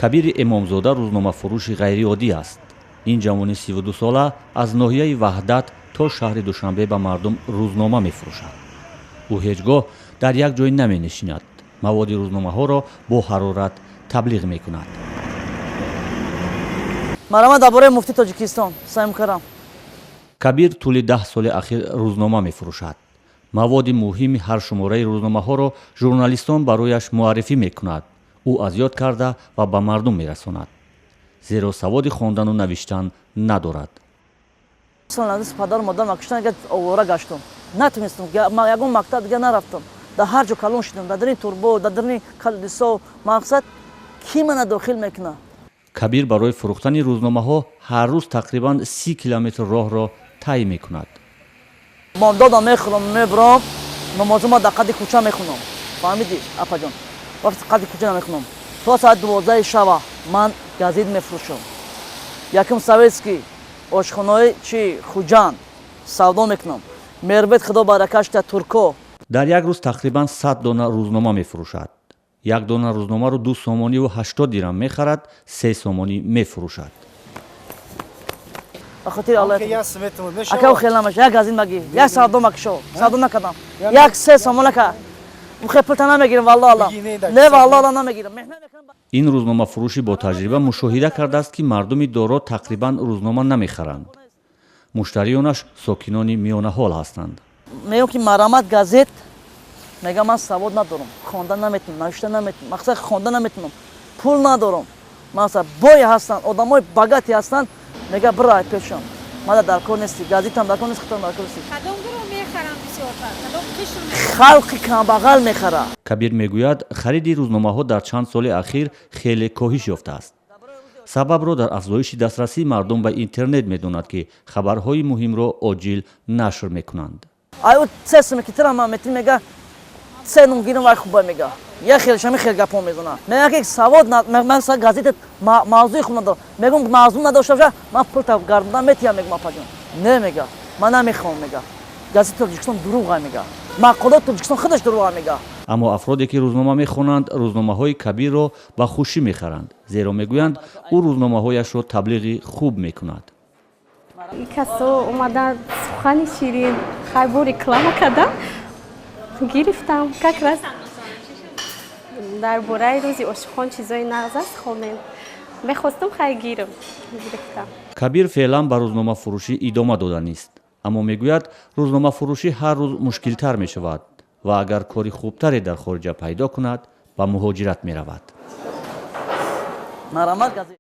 Кабири Эмомзода рӯзномафурӯши ғайриоддӣ аст. Ин ҷавони 32сола аз ноҳияи Ваҳдат то шаҳри Душанбе ба мардум рӯзнома мефурӯшад. Ӯ ҳеҷ гоҳ дар як ҷой наменишинад, маводи рӯзномаҳоро бо ҳарорат таблиғ мекунад. Марама, дар бораи муфти Тоҷикистон Саимукаррам. Кабир тӯли 10 соли ахир рӯзнома мефурӯшад. Маводи муҳими ҳар шумораи рӯзномаҳоро журналистон барояш муаррифӣ мекунад, ӯ аз ёд карда ва ба мардум мерасонад, зеро саводи хондану навиштан надорад. Падару модарам куштан, овора гаштум, натунистам, ягон мактаб дига нарафтам. Дар ҳар ҷо калон шудам, дар дарини турбо, дар дарини калисо. Мақсад, ки мана дохил мекунад? Кабир барои фурӯхтани рӯзномаҳо ҳар рӯз тақрибан 30 километр роҳро тай мекунад. Момдодам мехӯрам, мебурам, намозума дар қади кӯча мехунам. Фаҳмидӣ, апаҷон? Вақти қади кӯча намехунам, то соати 12 шава ман газет мефурӯшам. Якум Советский, ошхонаҳои чи, Хуҷанд савдо мекунам. Мербет, худо баракашта, турко. Дар як рӯз тақрибан 100 дона рӯзнома мефурӯшад. Як дона рӯзномаро 2 сомониву 80 дирам мехарад, 3 сомонӣ мефурӯшад. Ба хотири Аллоҳ, ака, хел намаша. Як газет маги, як савдо макшо, савдо накардам, як 3 сомона ка ухе пулта намегирам, валло аллам, не, валло аллам, намегирам. Ин рӯзномафурӯшӣ бо таҷриба мушоҳида кардааст, ки мардуми доро тақрибан рӯзнома намехаранд. Муштариёнаш сокинони миёнаҳол ҳастанд. Мегӯям, ки марамат газет. Мегам, ман савод надорам, хонда наметунам, навишта наметунам, мақсад, хонда наметунам, пул надорам. Масалан, бой ҳастанд, одамои богатый ҳастанд. Мега, бирай пешам, мада дар кор нести, газетам дар кор нест, худам дар кор нести. Халқи камбағал мехарад. Кабир мегӯяд, хариди рӯзномаҳо дар чанд соли ахир хеле коҳиш ёфтааст. Сабабро дар афзоиши дастрасии мардум ба интернет медонад, ки хабарҳои муҳимро оҷил нашр мекунанд. Ай, се суме ки тира ман мети, мега, се нум гирам, вай хуба. Мега, як хел шами хел гапо мезанад. Мега, ки савод, ман газета мавзӯи хуб надорам. Мегум, мавзӯ надошта боша, ман пул гардонда метиҳам. Мегум, апаҷон, не, мега, ман намехоҳам. Мега, газета Тоҷикистон дурӯға. Мега, мақолоти Тоҷикистон худаш дурӯға, мега. Аммо афроде, ки рӯзнома мехонанд, рӯзномаҳои Кабирро ба хушӣ мехаранд, зеро мегӯянд, ӯ рӯзномаҳояшро таблиғи хуб мекунад. Касо омадан, сухани ширин, хайбо реклама кардам, гирифтам. Как раз дар бораи рӯзи ошиқон чизои нағз аст, хонем, мехостам, хай гирам, гирифтам. Кабир феълан ба рӯзномафурӯшӣ идома доданист, аммо мегӯяд, рӯзномафурӯшӣ ҳар рӯз мушкилтар мешавад ва агар кори хубтаре дар хориҷа пайдо кунад, ба муҳоҷират меравад. Марамат газет.